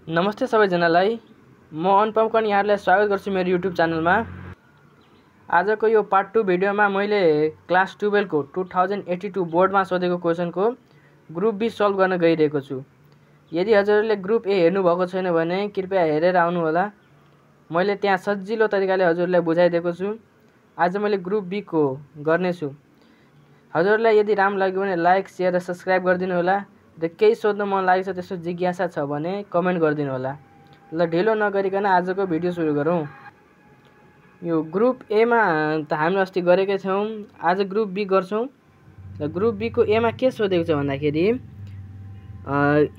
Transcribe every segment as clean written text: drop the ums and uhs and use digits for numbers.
नमस्ते सबैजनालाई। म अनुपम कन यहाँलाई स्वागत गर्छु मेरो युट्युब च्यानलमा। आजको यो पार्ट 2 भिडियोमा मैले क्लास 12 को 2082 बोर्डमा सोधेको क्वेशनको ग्रुप बी सल्भ गर्न गइरहेको छु। यदि हजुरहरूले ग्रुप ए हेर्नु भएको छैन भने कृपया हेरेर आउनु होला। मैले त्यहाँ सजिलो तरिकाले हजुरलाई बुझाइदिएको छु। आज मैले ग्रुप बी को गर्ने छु। हजुरलाई यदि राम्रो लाग्यो भने लाइक, शेयर र सब्स्क्राइब गरिदिनु होला। र केही सोध्न मन लागेको छ, त्यसको जिज्ञासा छ भने कमेन्ट गरिदिनु होला। ल ढिलो नगरिकन आजको भिडियो सुरु गरौँ। यो ग्रुप ए मा त हामीले अस्ति गरेकै थियौँ। आज ग्रुप बी गर्छौँ। र ग्रुप बी को ए मा के सोधेको छ भन्दाखेरि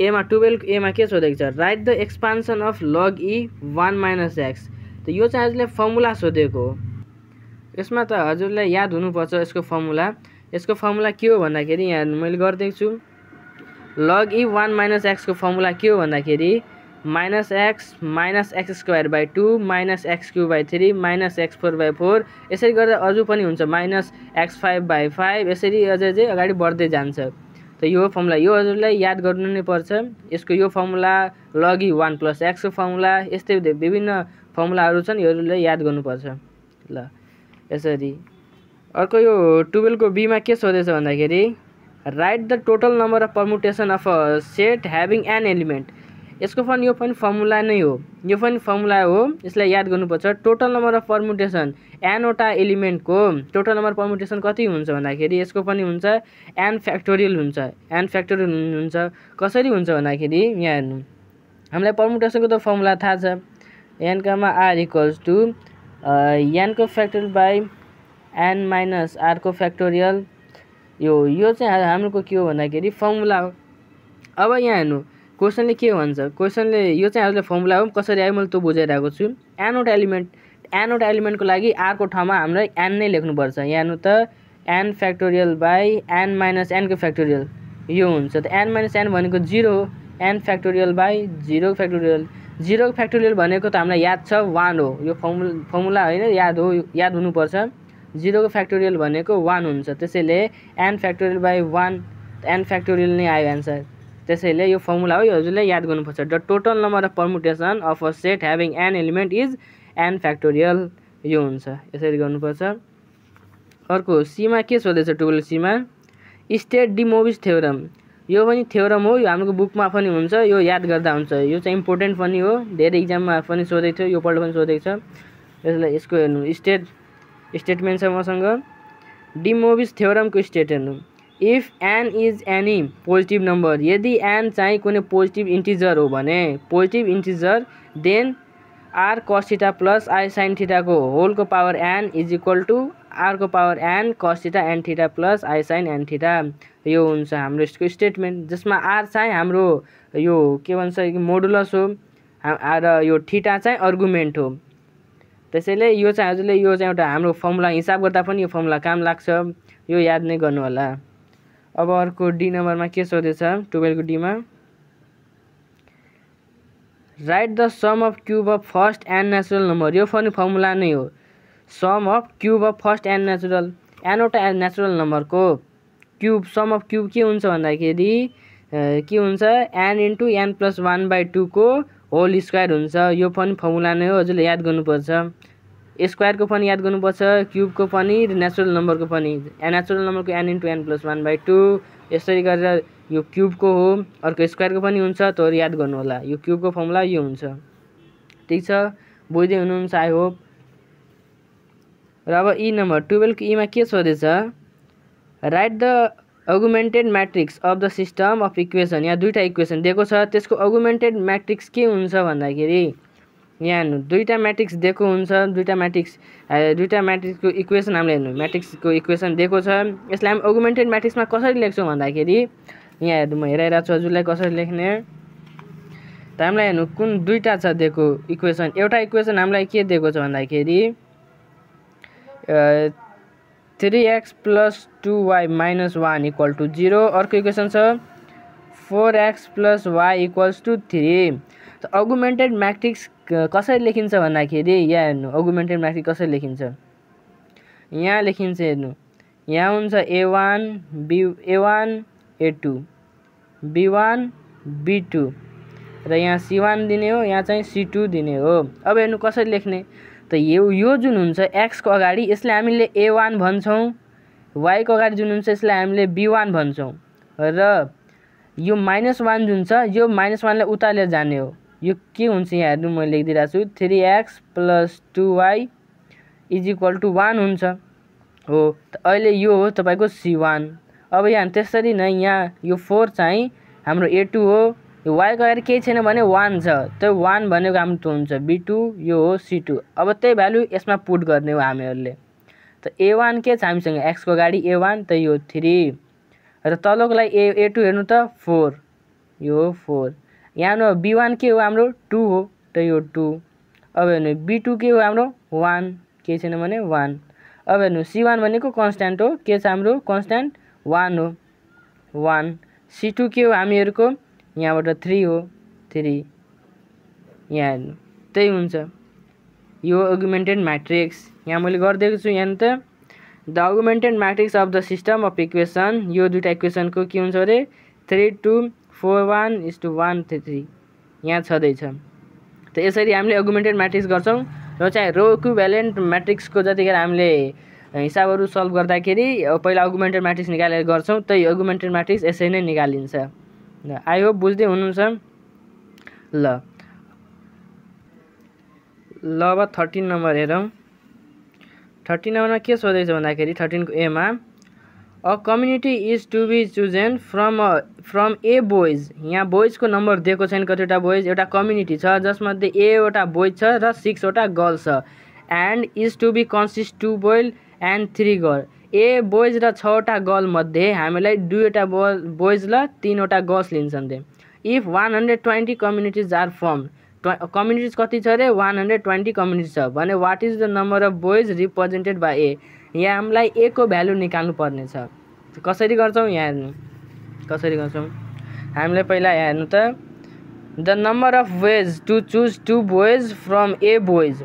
ए मा 12 ए मा के सोधेको छ, right the expansion of log E 1 minus x. त यो चाहिँ हजुरले फर्मुला सोधेको हो। यसमा त हजुरलाई याद हुनुपर्छ यसको फर्मुला। यसको फर्मुला के हो भन्दाखेरि यहाँ मैले गरिदिएको छु। लग ई 1 माइनस एक्स को फर्मुला के हो भन्दाखेरि minus x square by 2 minus x cube by 3 minus x 4 by 4। यसरी गर्दा अझै पनि हुन्छ माइनस एक्स 5 बाई 5। यसरी अझै अगाडि बढ्दै जान्छ। त यो फर्मुला यो हजुरलाई याद गर्नु नै पर्छ। यसको यो फर्मुला लग ई 1 प्लस एक्स को फर्मुला, यस्तै विभिन्न फर्मुलाहरू छन्, योहरूले याद गर्नुपर्छ। ल यसरी अर्को यो 12 को बी मा के सोधेछ भन्दाखेरि right the total number of permutation of a set having n element. यसको पनि यो पनि फर्मुला नै हो। यो पनि फर्मुला हो, यसलाई याद गर्नुपर्छ। टोटल नम्बर अफ परमुटेसन एनवटा एलिमेन्टको टोटल नम्बर परमुटेसन कति हुन्छ भन्दाखेरि यसको पनि हुन्छ एन फ्याक्टोरियल हुन्छ। एन फ्याक्टोरियल हुन्छ। कसरी हुन्छ भन्दाखेरि यहाँ हेर्नु, हामीलाई परमुटेसनको त फर्मुला थाहा छ। N comma r equals to n को factorial by n minus r को फ्याक्टोरियल। यो चाहिँ हाम्रो के हो भन्दाखेरि फर्मुला हो। अब यहाँ हेर्नु क्वेसनले के भन्छ। क्वेसनले यो चाहिँ हजुरले फर्मुला हो, कसरी आयो मैले त्यो बुझाइरहेको छु। एनवटा एलिमेन्टको लागि आर को ठाउँमा हामीलाई एन नै लेख्नुपर्छ। यहाँ हेर्नु त n factorial by n minus n को फ्याक्टोरियल यो हुन्छ। त एन माइनस एन भनेको 0 हो। N factorial by 0 factorial. 0 factorial भनेको त हामीलाई याद छ 1 हो। यो फर्मुला होइन, याद हो, याद हुनुपर्छ। 0 को फ्याक्टोरियल भनेको 1 हुन्छ। त्यसैले n factorial by 1 n factorial नै आयो एन्सर। त्यसैले यो फर्मुला हो, यो हजुरलाई याद गर्नुपर्छ। The total number of permutation of a set having n element is n factorial यो हुन्छ। यसरी गर्नुपर्छ। अर्को सीमा के सोधेछ 12 सीमा स्टेट डी मोभिस थ्योरम। यो पनि थ्योरम हो, यो हाम्रो बुकमा पनि हुन्छ, यो याद गर्दा हुन्छ। यो चाहिँ इम्पोर्टेन्ट पनि हो, धेरै इक्जाममा पनि सोधेको थियो, योपल्ट पनि सोधेको छ। यसलाई यसको हेर्नु स्टेटमेन्ट छ मसँग। डी मोभिस थ्योरमको स्टेट हेर्नु, if n is any positive number, यदि एन चाहिँ कुनै पोजिटिभ इन्टिजर हो भने positive integer then r cos theta plus i sine थीटाको होलको power n is equal to r को power n cos theta n theta plus i sine n theta. यो हुन्छ हाम्रो यसको स्टेटमेन्ट, जसमा आर चाहिँ हाम्रो यो के भन्छ मोडुलस हो र यो थीटा चाहिँ अर्गुमेन्ट हो। त्यसैले यो चाहिँ हजुरले यो चाहिँ एउटा हाम्रो फर्मुला हिसाब गर्दा पनि यो फर्मुला काम लाग्छ। यो याद नै गर्नु होला। अब अर्को डी नम्बरमा के सोधेछ 12 को डी मा write the sum of cube of first n natural number. यो पनि फर्मुला नै हो। Sum of cube of first n natural, एनवटा नेचुरल नम्बरको क्यूब, सम अफ क्यूब के हुन्छ भन्दाखेरि के हुन्छ n into n plus 1 by 2 को होल स्क्वायर हुन्छ। यो पनि फर्मुला नै हो, हजुरले याद गर्नुपर्छ। स्क्वायरको पनि याद गर्नुपर्छ, क्यूबको पनि, नेचुरल नम्बरको पनि। नेचुरल नम्बरको n into n plus 1 by 2 यसरी गरेर यो क्यूबको हो। अर्को स्क्वायरको पनि हुन्छ, त्यो याद गर्नु होला। यो क्यूबको फर्मुला यो हुन्छ। ठिक छ, बुझ्दै हुनुहुन्छ आई होप। र अब ई नम्बर 12 को ईमा के सोधेछ, write the augmented matrix of the system of equation. यहाँ दुईवटा इक्वेसन दिएको छ, त्यसको अगुमेन्टेड म्याट्रिक्स के हुन्छ भन्दाखेरि यहाँ हेर्नु दुईवटा म्याट्रिक्स दिएको हुन्छ। दुईवटा म्याट्रिक्सको इक्वेसन हामीले हेर्नु, म्याट्रिक्सको इक्वेसन दिएको छ। यसलाई हामी अगुमेन्टेड म्याट्रिक्समा कसरी लेख्छौँ भन्दाखेरि यहाँ हेर्नु, म हेराइरहेको छु हजुरलाई कसरी लेख्ने। त हामीलाई हेर्नु कुन दुईवटा छ दिएको इक्वेसन। एउटा इक्वेसन हामीलाई के दिएको छ भन्दाखेरि 3x plus 2y minus 1 equal to 0। अर्को इक्वेसन छ 4x plus y equals to 3। Augmented matrix कसरी लेखिन्छ भन्दाखेरि यहाँ हेर्नु अगुमेन्टेड म्याट्रिक्स कसरी लेखिन्छ। यहाँ लेखिन्छ हेर्नु, यहाँ हुन्छ a1 a2 b1 b2 र यहाँ C1 दिने हो, यहाँ चाहिँ C2 दिने हो। अब हेर्नु कसरी लेख्ने त यो जुन हुन्छ x को अगाडि यसलाई हामीले A1 भन्छौँ, y को अगाडि जुन हुन्छ यसलाई हामीले B1 भन्छौँ र यो -1 जुन छ यो -1 लाई उता लिएर जाने हो। यो के हुन्छ यहाँ हेर्नु म लेखिदिरहेको छु 3x + 2y = 1 हुन्छ हो। त अहिले यो हो तपाईको C1। अब यहाँ त्यसरी नै यहाँ यो 4 चाहिँ हाम्रो A2 हो, यो y को अगाडि केही छैन भने 1 छ, त्यो 1 भनेको हाम्रो हुन्छ B2, यो हो C2। अब त्यही भ्यालु यसमा पुट गर्ने हो हामीहरूले। त A1 के छ हामीसँग x को अगाडि A1 त यो 3 र तलको लागि A2 हेर्नु त 4, यो 4। यहाँ न B1 के हो हाम्रो 2 हो, त यो 2। अब हेर्नु B2 के हो हाम्रो 1, केही छैन भने 1। अब हेर्नु C1 भनेको कन्स्ट्यान्ट हो, के छ हाम्रो कन्स्ट्यान्ट 1 हो, 1। C2 के हो हामीहरूको यहाँबाट 3 हो, 3। यहाँ हेर्नु त्यही हुन्छ यो अगुमेन्टेड म्याट्रिक्स। यहाँ मैले गरिदिएको छु यहाँ त the augmented matrix of the system of equation. यो दुईटा इक्वेसनको के हुन्छ अरे 3 2 4 1 1 3 यहाँ छँदैछ। त यसरी हामीले अगुमेन्टेड म्याट्रिक्स गर्छौँ र चाहिँ रो इक्विभ्यालेन्ट म्याट्रिक्सको जतिखेर हामीले हिसाबहरू सल्भ गर्दाखेरि पहिला अगुमेन्टेड म्याट्रिक्स निकालेर गर्छौँ, त्यही अगुमेन्टेड म्याट्रिक्स यसरी नै निकालिन्छ। आई होप बुझ्दै हुनुहुन्छ। ल अब 13 नम्बर हेरौँ। 13 नम्बरमा के सोधेछ भन्दाखेरि 13 को ए मा a community is to be chosen from a boys. यहाँ बोइजको नम्बर दिएको छैन कतिवटा बोइज, एउटा कम्युनिटी छ जसमध्ये ए वटा बोइज छ र 6 वटा गर्ल्स छ and is to be consist 2 boy and 3 girl. A boys र 6 वटा गर्ल मध्ये हामीलाई 2 वटा बोइज र 3 वटा गर्ल्स लिन्छन् they. If 120 communities are form, communities कति छ अरे 120 कम्युनिटिज छ भने what is the number of boys represented by A. यहाँ हामीलाई ए को भ्यालु निकाल्नु पर्ने छ। कसरी गर्छौँ यहाँ हेर्नु कसरी गर्छौँ। हामीले पहिला यहाँ हेर्नु त the number of ways to choose 2 boys from a boys.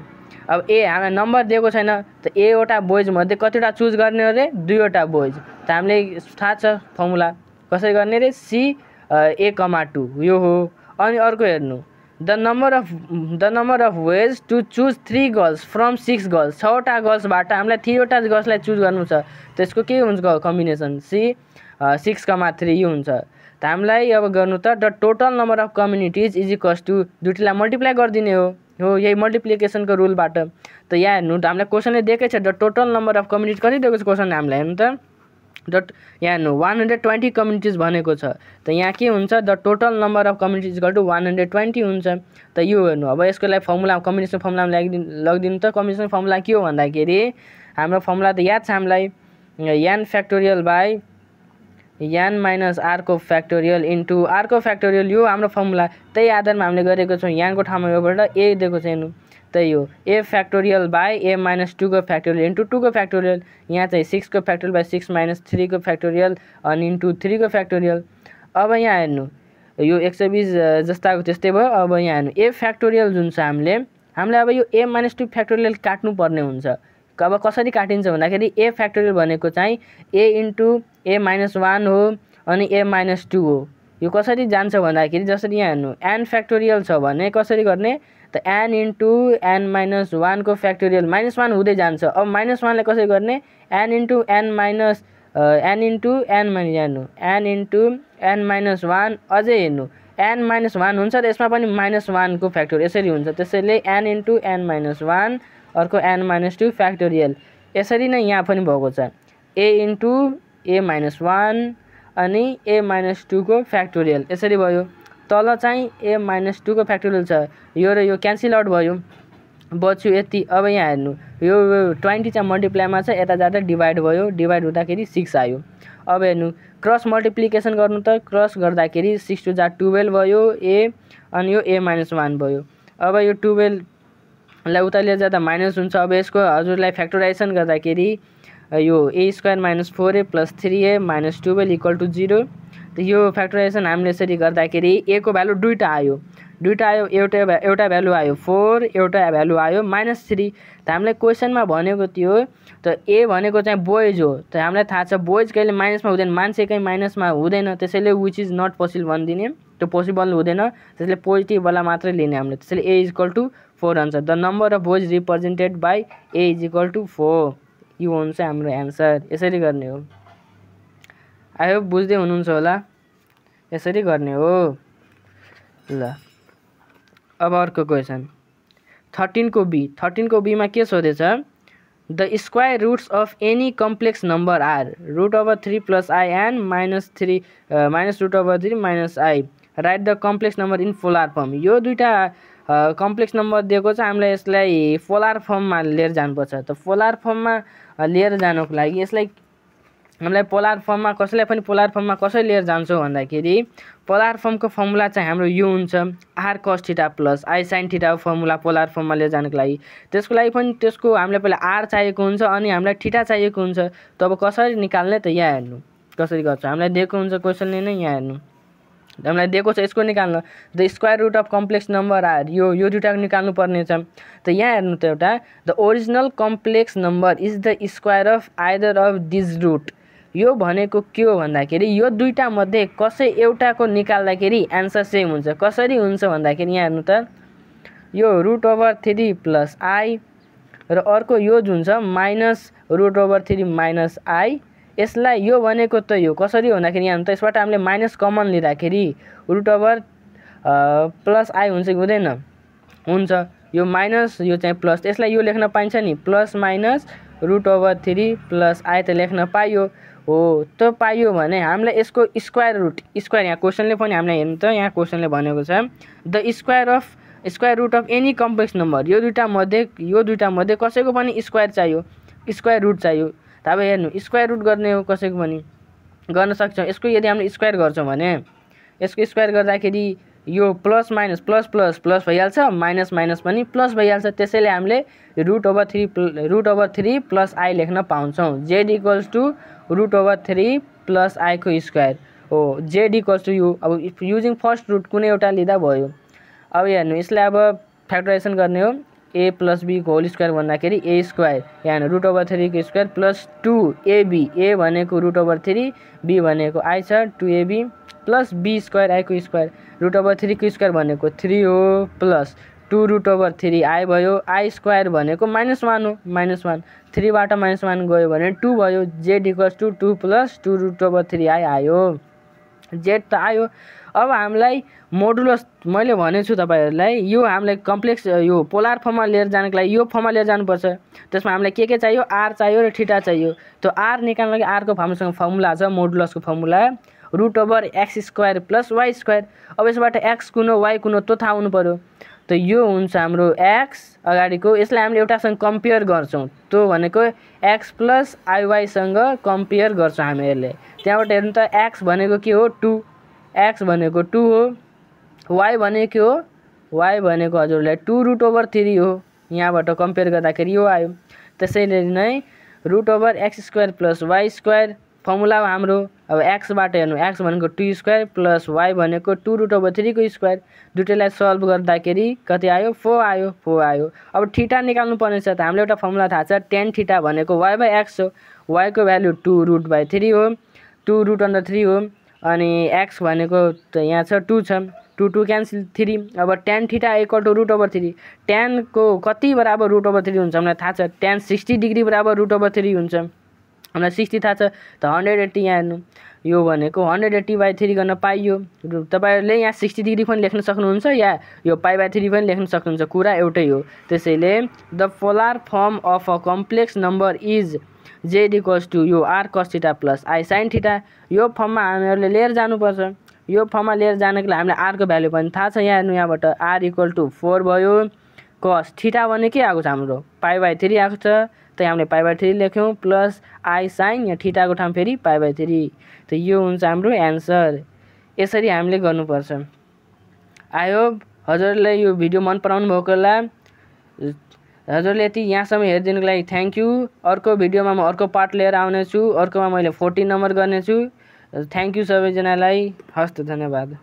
अब ए हामीलाई नम्बर दिएको छैन त ए वटा बोइज मध्ये कतिवटा चुज गर्ने अरे 2 वटा बोइज। त हामीले थाहा छ फर्मुला कसरी गर्ने अरे C A,2 यो हो। अनि अर्को हेर्नु the number of ways to choose 3 girls from 6 girls. 6 वटा गर्ल्सबाट हामीलाई 3 वटा गर्ल्सलाई चुज गर्नु छ, त्यसको के हुन्छ कम्बिनेसन C 6,3 यो हुन्छ। त हामीलाई अब गर्नु त the total number of communities is equals to दुईटालाई मल्टिप्लाई गरिदिने हो यही मल्टिप्लिकेसनको रुलबाट। त यहाँ हेर्नु त हामीलाई क्वेसनले दिएकै छ the total number of communities कति दिएको छ क्वेसनले हामीलाई हेर्नु त यहाँ हेर्नु 120 कम्युनिटिज भनेको छ। त यहाँ के हुन्छ the total number of communities equal to 120 हुन्छ। त यो हेर्नु अब यसको लागि फर्मुला कम्बिनेसन फर्मुलामा लगिदिनु त। कम्बिनेसन फर्मुला के हो भन्दाखेरि हाम्रो फर्मुला त याद छ हामीलाई n factorial by n minus r को फ्याक्टोरियल इन्टु r को फ्याक्टोरियल, यो हाम्रो फर्मुला। त्यही आधारमा हामीले गरेको छौँ। यहाँको ठाउँमा योबाट a दिएको छैन, त्यही हो a factorial by a minus 2 को फ्याक्टोरियल इन्टु 2 को फ्याक्टोरियल। यहाँ चाहिँ 6 को फ्याक्टोरियल बाई 6 माइनस 3 को फ्याक्टोरियल अनि इन्टु 3 को फ्याक्टोरियल। अब यहाँ हेर्नु यो 120 जस्ताको त्यस्तै भयो। अब यहाँ हेर्नु a फ्याक्टोरियल जुन छ हामीले अब यो a माइनस 2 फ्याक्टोरियल काट्नु पर्ने हुन्छ। अब कसरी काटिन्छ भन्दाखेरि a फ्याक्टोरियल भनेको चाहिँ a इन्टु a माइनस 1 हो अनि a माइनस 2 हो। यो कसरी जान्छ भन्दाखेरि जसरी यहाँ हेर्नु n फ्याक्टोरियल छ भने कसरी गर्ने त n इन्टु n माइनस 1 को फ्याक्टोरियल -1 हुँदै जान्छ। अब -1 लाई कसरी गर्ने n into n minus n into n minus 1 अझै हेर्नु n माइनस 1 हुन्छ र यसमा पनि -1 को फ्याक्टोरियल यसरी हुन्छ। त्यसैले n इन्टु n माइनस 1 अर्को n माइनस 2 फ्याक्टोरियल। यसरी नै यहाँ पनि भएको छ a इन्टु a माइनस 1 अनि a माइनस 2 को फ्याक्टोरियल यसरी भयो। तल चाहिँ a माइनस 2 को फ्याक्टोरियल छ, यो र यो क्यान्सल आउट भयो, बच्यो यति। अब यहाँ हेर्नु यो 20 चाहिँ मल्टिप्लाईमा छ, यता जाँदा डिभाइड भयो, डिभाइड हुँदाखेरि 6 आयो। अब हेर्नु क्रस मल्टिप्लिकेसन गर्नु त क्रस गर्दाखेरि 6 टु जा 12 भयो a अनि यो a माइनस 1 भयो। अब यो 12 लाई उता लिएर जाँदा माइनस हुन्छ। अब यसको हजुरलाई फ्याक्टोराइजेसन गर्दाखेरि यो a square minus 4a plus 3a minus 12 equal to 0। त यो फ्याक्टराइजेसन हामीले यसरी गर्दाखेरि a को भ्यालु दुईटा आयो, एउटा भ्यालु आयो 4, एउटा भ्यालु आयो -3। त हामीलाई क्वेसनमा भनेको थियो त a भनेको चाहिँ बोइज हो। त हामीलाई थाहा छ बोइज कहिले माइनसमा हुँदैन, मान्छे कहीँ माइनसमा हुँदैन, त्यसैले विच इज नट पोसिबल भनिदिने। त्यो पोसिबल हुँदैन, त्यसले पोजिटिभवाला मात्रै लिने हामीले। त्यसैले ए इज इक्वल टु 4 हुन्छ। The number of boys represented by a is equal to 4, यो हुन्छ हाम्रो एन्सर। यसरी गर्ने हो। आई होप बुझ्दै हुनुहुन्छ होला, यसरी गर्ने हो। ल अब अर्को क्वेसन 13 को बीमा के सोधेछ, the square roots of any complex number are √3 + i and -√3 - i, write the complex number in polar form. यो दुईटा कम्प्लेक्स नम्बर दिएको छ, हामीलाई यसलाई पोलार फर्ममा लिएर जानुपर्छ। त पोलार फर्ममा लिएर जानुको लागि यसलाई हामीलाई पोलार फर्ममा कसरी लिएर जान्छौँ भन्दाखेरि पोलार फर्मको फर्मुला चाहिँ हाम्रो यो हुन्छ r cos theta + i sin theta formula polar फर्ममा लिएर जानुको लागि। त्यसको लागि पनि त्यसको हामीलाई पहिला r चाहिएको हुन्छ अनि हामीलाई थीटा चाहिएको हुन्छ। त अब कसरी निकाल्ने त यहाँ हेर्नु कसरी गर्छ। हामीलाई दिएको हुन्छ क्वेसनले नै, यहाँ हेर्नु हामीलाई दिएको छ यसको निकाल्न, the square root of complex number are, यो दुईटाको निकाल्नु पर्ने छ। त यहाँ हेर्नु त एउटा the original complex number is the square of either of this root. यो भनेको के हो भन्दाखेरि यो दुईटा मध्ये कसै एउटाको निकाल्दाखेरि एन्सर सेम हुन्छ। कसरी हुन्छ भन्दाखेरि यहाँ हेर्नु त यो √3 + i र अर्को यो जुन छ -√3 - i, यसलाई यो भनेको त यो कसरी भन्दाखेरि यहाँ त यसबाट हामीले माइनस कमन लिँदाखेरि √+ i हुन्छ कि हुँदैन, हुन्छ। यो माइनस यो चाहिँ प्लस, यसलाई यो लेख्न पाइन्छ नि, प्लस माइनस √3 + i त लेख्न पाइयो हो। त पाइयो भने हामीलाई यसको स्क्वायर यहाँ क्वेसनले पनि हामीलाई हेर्नु त, यहाँ क्वेसनले भनेको छ the square root of any complex number. यो दुईटा मध्ये कसैको पनि स्क्वायर चाहियो, स्क्वायर रुट चाहियो। त अब हेर्नु स्क्वायर रुट गर्ने हो कसैको पनि गर्न सक्छौँ। यसको यदि हामीले स्क्वायर गर्छौँ भने यसको स्क्वायर गर्दाखेरि यो प्लस माइनस प्लस भइहाल्छ, माइनस पनि प्लस भइहाल्छ। त्यसैले हामीले √3 + i लेख्न पाउँछौँ। z = √3 + i को स्क्वायर हो। z = यो, अब युजिङ फर्स्ट रुट कुनै एउटा लिँदा भयो। अब हेर्नु यसलाई अब फ्याक्टराइजेसन गर्ने हो, a + b को होल स्क्वायर भन्दाखेरि a स्क्वायर, यहाँ √3 को स्क्वायर प्लस 2ab, a भनेको √3, b भनेको i छ 2ab plus b square i को स्क्वायर, √3 को स्क्वायर भनेको 3 हो प्लस 2√3 i भयो, i स्क्वायर भनेको -1 हो, -1, 3 बाट -1 गयो भने 2 भयो। z = 2 + 2√3 i आयो, z त आयो। अब हामीलाई मोडुलस मैले भनेछु तपाईहरुलाई, यो हामीलाई कम्प्लेक्स यो पोलार फर्ममा लिएर जानको लागि यो फर्ममा लिएर जानुपर्छ। त्यसमा हामीलाई के चाहियो, r चाहियो र थीटा चाहियो। त्यो r निकाल्नको लागि r को फर्मुला छ मोडुलसको फर्मुला √x² + y²। अब यसबाट x कुन हो y कुन हो त्यो थाहा हुनु पर्यो। त यो हुन्छ हाम्रो x अगाडिको, यसलाई हामीले एउटासँग कम्पेयर गर्छौं, त्यो भनेको x + iy सँग कम्पेयर गर्छौं हामीहरुले। त्यहाँबाट हेर्नु त x भनेको के हो 2, x भनेको 2 हो, y भनेको के हो, y भनेको हजुरलाई 2√3 हो। यहाँबाट कम्पेयर गर्दाखेरि यो आयो। त्यसैले नै √x² + y² फर्मुला हाम्रो। अब x बाट हेर्नु, x भनेको 2² + y भनेको 2√3 को स्क्वायर, दुटैलाई सल्भ गर्दाखेरि कति आयो 4 आयो। अब थीटा निकाल्नु पर्ने छ। त हामीले एउटा फर्मुला थाहा छ, tan थीटा भनेको y/x हो। y को भ्यालु 2√3 हो, 2√3 हो, अनि x भनेको त यहाँ छ 2 छ, 2 क्यान्सल 3। अब tan थीटा = √3, tan को कति बराबर √3 हुन्छ हामीलाई थाहा छ, tan 60 डिग्री बराबर √3 हुन्छ, हामीलाई 60 थाहा छ। त 180 यहाँ हेर्नु, यो भनेको 180/3 गर्न पाइयो। तपाईहरुले यहाँ 60 डिग्री पनि लेख्न सक्नुहुन्छ या यो π/3 पनि लेख्न सक्नुहुन्छ, कुरा एउटै हो। त्यसैले the polar form of a complex number is z = यो r cos theta + i sin theta. यो फर्ममा हामीहरुले लिएर जानुपर्छ। यो फर्ममा लिएर जानको लागि हामीलाई r को भ्यालु पनि थाहा छ। यहाँ हेर्नु, यहाँबाट r = 4 भयो, cos थीटा भने के आएको छ हाम्रो π/3 आएको छ। त हामीले π/3 लेख्यौं प्लस i sin, यहाँ थीटा को ठाउँ फेरि π/3। त यो हुन्छ हाम्रो एन्सर। यसरी हामीले गर्नुपर्छ। आई होप हजुरले यो भिडियो मन पराउनु भएको होला। हजुरले यति यहाँसम्म हेरिदिनुको लागि थ्याङ्क यू। अर्को भिडियोमा म अर्को पार्ट लिएर आउने छु, अर्कोमा मैले 14 नम्बर गर्ने छु। थ्याङ्क यू सबैजनालाई, हस्त धन्यवाद।